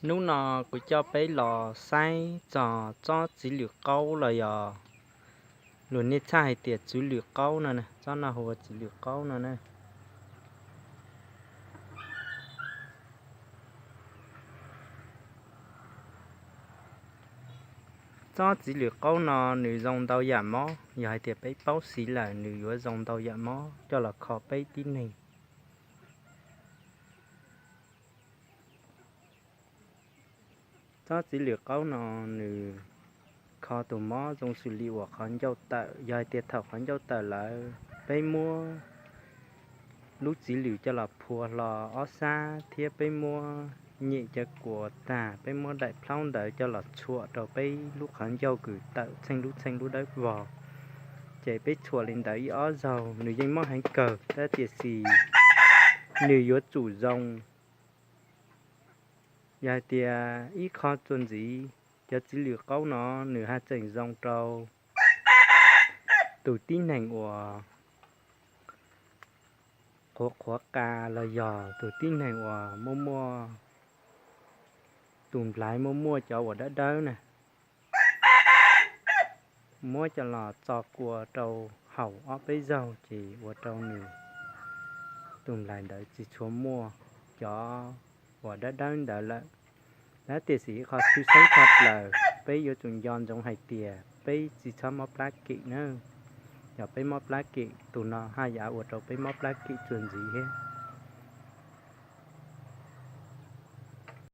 Hnub no kuv coj peb los saib txog tsob txiv lwm qaub los yog luag nej txhaj hais tias txiv lwm qaub no, tsob no hu ua txiv lwm qaub no na. Tsob txiv lwm qaub no nws zoo ntau yam mob, yog hais tias peb paub siv lawm nws yuav zoo ntau yam mob coj los kho peb tib neeg. Tsob txiv lwm qaub no nws kho tus mob zoo xws li uas qhov ncauj tawm. Yog hais tias thaum qhov ncauj tawm lawm, peb muab lub txiv lwm coj los phua hlo ob sab thiab peb muab nyem cov kua tag, peb muab daim plhaub ntawd coj los txhuam rau peb lub qhov ncauj kws tawm txheej lub txheej lub dawb vog. Ces peb txhuam li ntawd ib ob zaug nws yeej mob heev kawg, tab tiam sis nws yuav tsum zoo. Yog hais tias ib qho txuas ntxiv, cov txiv lwm qaub no nws haj tseem zoo rau tus tib neeg uas qhuav qhuav qa los yog tus tib neeg uas muaj muaj tus nplaiv muaj muaj cov uas dawb dawb na, muab coj los txo kua rau haus ob peb zaug ces ua rau nws tus nplaiv ntawd tsis tshua muaj cov uas dawb dawb ntawd lawm. Tab tiam sis ib qho tshwj xeeb tshaj plaws peb yuav tsum nco ntsoov hais tias peb tsis txhob mob plab kem na. Yog peb mob plab kem, tus no haj yam ua rau peb mob plab kem txuas ntxiv thiab.